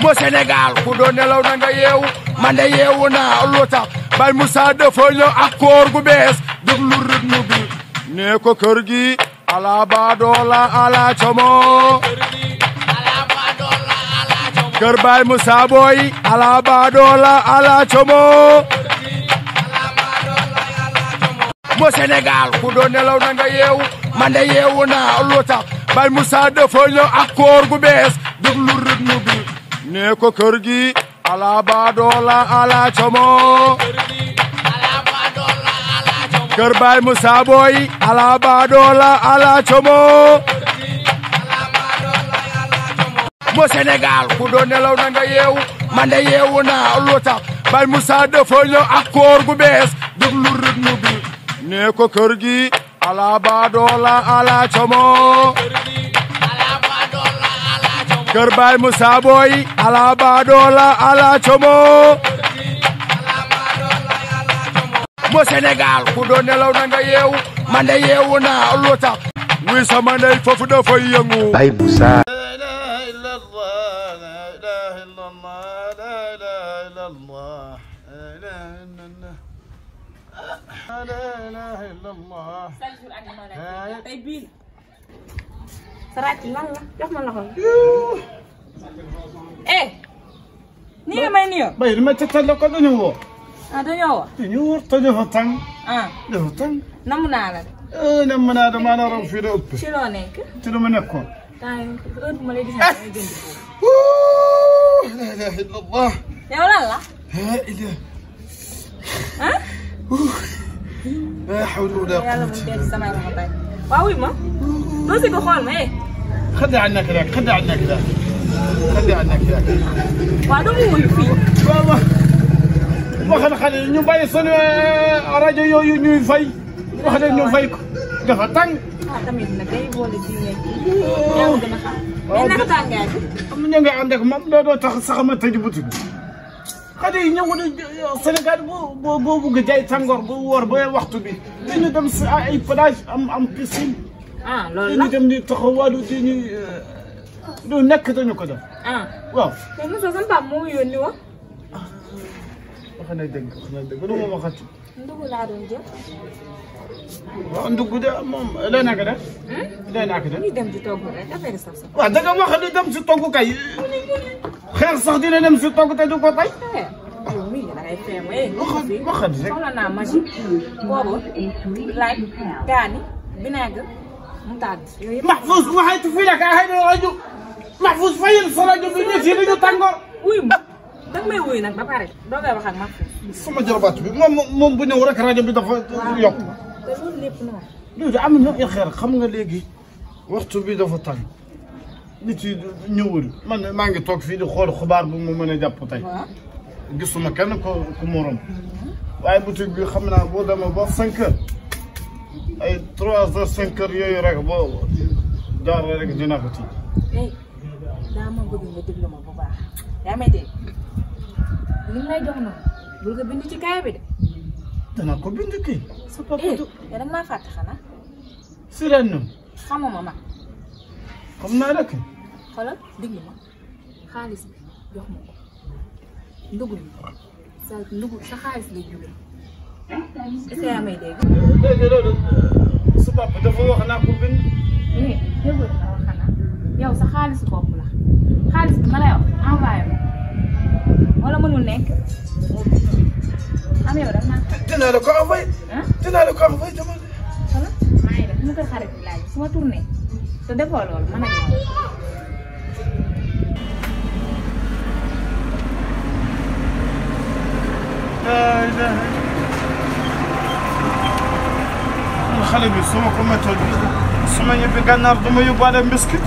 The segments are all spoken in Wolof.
mo Sénégal ku doon nelaw na nga yeewu man de yeewu naa lu tax Baye Moussa dafa ñëw ak koor gu bees déglu rythme bi ne ko kër gi ala baadoola ala como kër Baye Moussa boy ala baadoola ala como mo Sénégal ku doon nelaw na nga yeewu man de yeewu naa lu tax Baye Moussa dafa ñëw ak koor gu bees déglu rythme bi ne ko kër gi ala baadoola ala como kër Baye Moussa boy ala baadoola ala como mo Sénégal ku doon nelaw na nga yeewu man de yeewu naa lu tax Baye Moussa dafa ñëw ak koor gu bees déglu rythme bi ne ko kër gi ala baadoola ala como kër Baye Moussa boy ala baadoola ala como mo Sénégal ku doon nelaw na nga yeewu man de yeewu naa lu tax wi sama ndey foofu dafa yëngu Baye Moussa tey bii saraat lan la jox ma loxo nii nga may nuyoo bay dama tettal la ko dañu woo dañoo wax dañu woo te dafa tàng dafa tàng namu naa la nam naa dama na raw fii da ëpp ci loo nekk ci lu ma nekkoon temps heure bu ma lay gis la ilaha illallah yow lan la la ilaha la hawla wala yàlla mu dee samay ma bay waaw wuy ma doo si ko xool ma خدي عنك ذاك خدي عنك ذاك خدي عنك ذاك waaw doo mu wuyu fii wax na xale ñu bàyyi seen rajo yooyu ñuy fay wax ne ñu fay ko dafa tàng tamit nag day boole di nekk yaa ngi gën a xam mais naka tàngaay bi am ñu ngi ànd ak moom looloo tax sax ma tëj butik xale yi ñëw na Sénégal boo bëgg jaay tàngoor bu woor ba waxtu bi dañu dem si ay plage am piscine loolu la dañu dem di taxawaalu dañuy lu nekk dañu ko def waaw mais Moussa sama papa moo yónni woon wax na dëgg lu ma waxati ndugu laa doon jël waaw ndugg de moom lee naa ko def lee naa ko def ñu dem di togg rek affaire saf saf waaw da nga wax di dem si togg kay xeex sax dina dem si togg te du ko tay yow mii da ngay feem waxat rek soxla naa machine boobu laaj kaani vinaigre moutarde yooyu yëpp Mahfouz waxaytu fii la ka hay na rajo Mahfouz fayil sa rajo bi nit yi dañu tàngoor wuy ma danga may wuy nag ba pare doo ngay wax ak Mahfouz sama jarbaat bi moom bu ñëw rek rajo bi dafa yokk te loolu lépp noonu loolu am na xeer xam nga léegi waxtu bi dafa tàng nit yi ñëwul man maa ngi toog fii di xool xibaar bu mu mën a jàpp tey gisuma kenn ku morom waaye boutique bi xam naa boo demee ba 5 heures ay 3 heures 5 heures yooyu rek boo jaar rek dina ko ci daa ma bëgg nga déglu ma bu baax yaa may dégg li lay jox noonu bul nga bind ci kaay bi de dana ko bind kii sa papa yow danga maa fàtte xanaa si ren ñun xamuma ma xam naa rek xoolal diglu ma xaalis bi jox ma ko ndugul sa xaalis lay jóge est-ce que yaa may dégg léegi loolu sa papa dafa wax naa ko bind déggoo dina wax xanaa yow sa xaalisu bopp la xaalis bi ma lay wax envoyé ma wala mënul nekk am yow danga naa dinaa la ko envoyé dinaa la ko envoyé dama xoolal maa ngi def mu kër xarit bi laaj su ma tourné te defoo loolu man ak yow xale bi su ma ko méthode bi su ma ñibbi gànnaar du ma yóbbaale mbiskit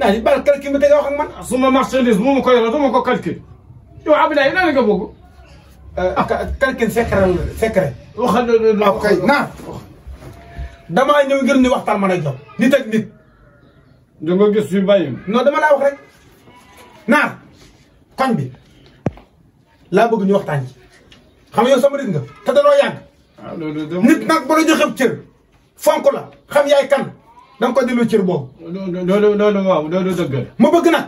daal di baal calcul bi te nga wax ak man. suma marchandise bu ma ko yoroo du ma ko calcul. yow Abdoulaye lan nga bëgg. calcul secret. waxal la ok naa. damaa ñëw ngir ñu waxtaan man ak yow. nit ak nit. da nga gis fi bàyyi. non dama laa wax rek. naar koñ bi laa bëgg ñu waxtaan ci. xam nga yow sama nit nga te danoo yàgg. ah loolu nit nag ba la joxee cër. fonk la xam yaay kan da nga ko delloo cër boobu. loolu waaw loolu dëgg la. ma bëgg nag.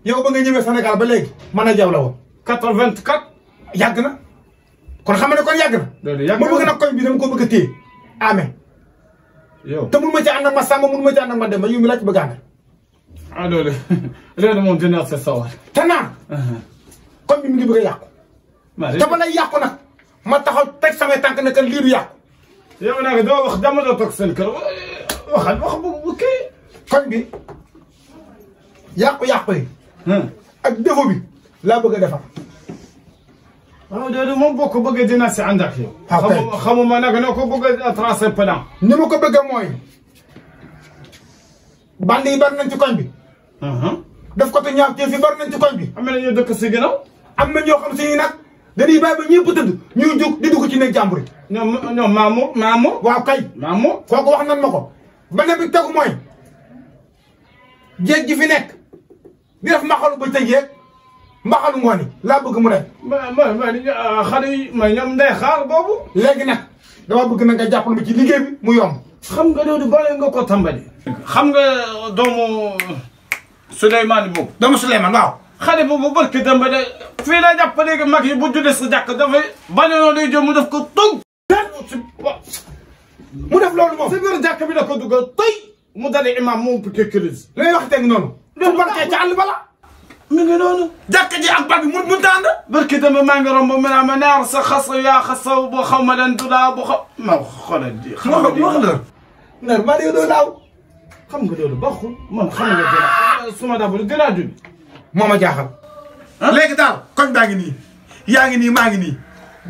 yow ba nga ñëwee Sénégal ba léegi man a jaw la woon. 84. yàgg na kon xam nga ne kon yàgg na. loolu yàgg ma bëgg nag koñ bi dama ko bëgg a téye. amee. yow te mun ma ci ànd ak ma sàmm mun ma ci ànd ak ma dem ba yow mi laa ci bëgg a amee. ah loolu moom dina sa sawar. te naan. koñ bi mi ngi bëgg a yàqu. te ba lay yàqu nag ma taxaw teg samay tànk ne que lii du yàqu. yow nag doo wax dama doo toog seen kër waxal wax bu kii. koñ bi yàqu-yàqu yi. ak défaut bi laa bëgg a defar. waaw loolu moom boo ko bëggee dina si ànd ak yow. xamuma nag noo ko bëgg a tracer plan. ni ma ko bëggee mooy bandi yi bari nañ ci koñ bi. def ko te ñaaw te fi bari nañ ci koñ bi. am na ñoo dëkk si ginnaaw. am na ñoo xam si nag dañuy bàyyi ba ñëpp tëdd ñuy jóg di dugg ci néeg jàmbur yi. ñoom maamu. waaw kay. maamu. kooku wax nan ma ko. beneen bi tegu mooy jéeg ji fi nekk di def mbaxalu ba tëj yeeg mbaxalu ngoon yi laa bëgg mu def. xale yi ñoom ndey xaar boobu. léegi nag dama bëgg na nga jàppal ma ci liggéey bi mu yomb. xam nga loolu bale nga ko tàmbali. xam nga doomu Souleymane boobu. doomu Souleymane waaw. xale boobu barke Demba de fii la jàpp léegi mag yi bu juddee sa jàkk dafay bañoon day jëm mu def ko tënk. mu def loolu moom. si biir jàkk bi da ko dugal tey mu dalee imam mu piqué crise. lay wax teg noonu. du barkee ca àll bala. mi ngi noonu. jàkk ji ak bal bi mun tànd. barke Demba maa ngi romb ma naa ma naar sa xas yaa xasaw boo xaw ma leen dulaa boo xaw. ma xoolal di. xam nga di wax la. nar maa yow doo laaw. xam nga loolu baaxul man xam nga dina suma dafa dinaa dund. moo ma jaaxal. léegi daal koñ baa ngi nii yaa ngi nii maa ngi nii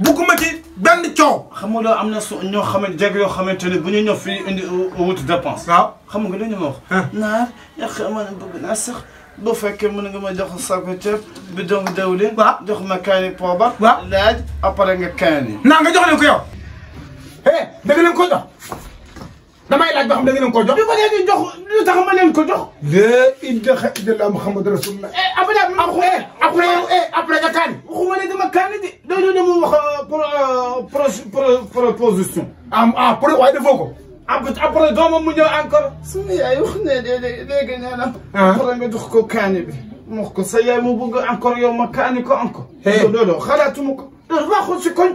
bugguma ci benn coow. xam nga loolu am na ñoo xamante jeg yoo xamante ne bu ñu ñëw fii indi wuti dépense. waaw xam nga dañu ma wax. naar yàq ma ne bëgg naa sax bu fekkee mën nga ma jox saako ceeb bi dong dawlin. waaw jox ma kaani poobar. waaw laaj après nga kaani. naa nga jox leen ko yow. da nga leen ko jox. damay laaj ba xam da nga leen ko jox. bi ma leen di jox lu tax ma leen ko jox. la ilaha illallah muhammad rasulullah. après nga kaani. waxuma ne dama kaani di. loolu dama wax proposition. waaye defoo ko. après doomam mu ñëw encore. suñu yaay wax ne léegi nee na. après nga jox ko kaani bi. mu wax ko sa yaay mu bëgg encore yow ma kaani ko encore. loolu xalaatuma ko. loolu baaxul si koñ.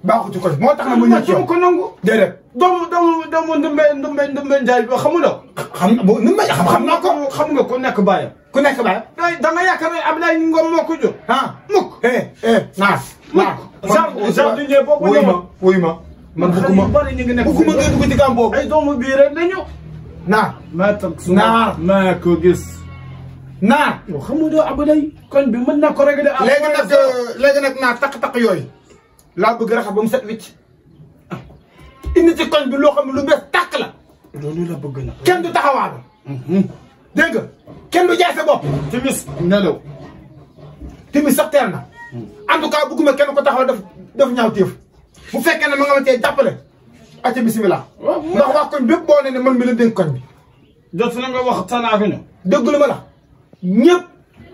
baaxul ci koñ moo tax na mu ñëw ci yow ko nangu. déedéet. doomu Ndumbe Njaay ba xamu na. xam na boo Ndumbe xam naa ko. xam nga ku nekk baayam. ku nekk baayam. da nga yaakaar ne Abdoulaye Ngom moo ko jur. mukk. naar. jardinier boobu wuyu ma. man bëgguma bari ñu ngi nekk bëgguma nga dugg ci gàm boobu. ay doomu biir rek dañu. naar. naar maa ko gis. naar. yow xamu doo Abdoulaye koñ bi mën na ko régler. léegi nag naar takk-takk yooyu. laa bëgg raxas ba mu set wicc. indi ci koñ bi loo xam ne lu bees tàkk la. loolu la bëgg na. kenn du taxawaale. dégg nga kenn du jaay sa bopp. timis nelaw. timis sax teel na. en tout cas bëgguma kenn ko taxaw def ñaaw téef. bu fekkee ne ma nga ma cee jàppale. acca bisimilah. ndax waa koñ bépp boo ne man mi la dénk koñ bi. jot na nga wax tànnaak ñu. dégg lu ma la. ñëpp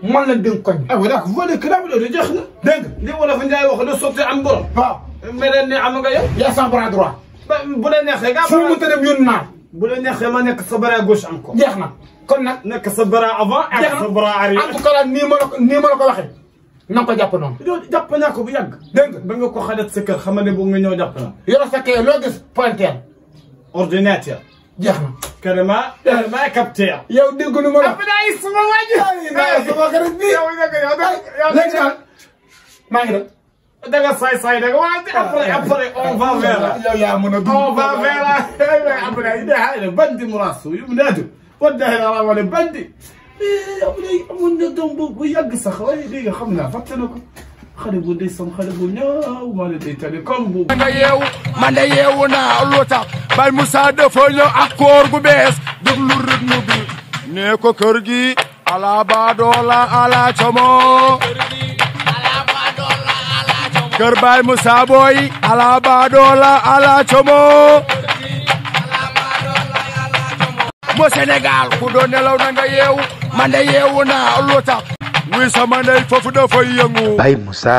man la dénk koñ bi. ah voilà bu dee kii loolu jeex na. dégg nga li wala fa Njaay wax da sotti am borom. waaw. mais ren ne am nga yow. yaa sans bras droit. bu la neexee nga. fu mu mënta dem yónni naa. bu la neexee ma nekk sa bras gauche encore. jeex na kon nag. nekk sa bras avant ak sa bras arrière. en tout cas nii ma la ko waxee. na nga ko jàpp noonu. loolu jàpp naa ko bu yàgg. dégg nga ba nga ko xalat sa kër xam ne bu nga ñëw jàpp na. yoro fekkee loo gis pointeur. ordinateur. jeex na. carrément capteur. yow dégg nu ma la. Abdoulaye suma wàññi. sama xarit bi. léegi daal maa ngi dem. da nga saay da nga waaye après on va vers. yow yaa mën a dugg. on va vers Abdoulaye de bandi murasu yu mu naatu. wallahi la wala bandi. Abdoulaye amoon na doom bu yàgg sax waaye léegi xam naa fàtte na ko. xale bu dey sam xale bu ñaaw maa ngi lay tali comme bu. nga yeewu man de yeewu naa lu tax Baye Moussa dafa ñëw ak koor gu bees déglu rythme bi ne ko kër gi ala baadoola ala como kër Baay Musa Boy ala baadoola ala como mo Sénégal ku doon nelaw na nga yeewu man de yeewu naa lu tax wi sama ndey foofu dafay yëngu Baay Musa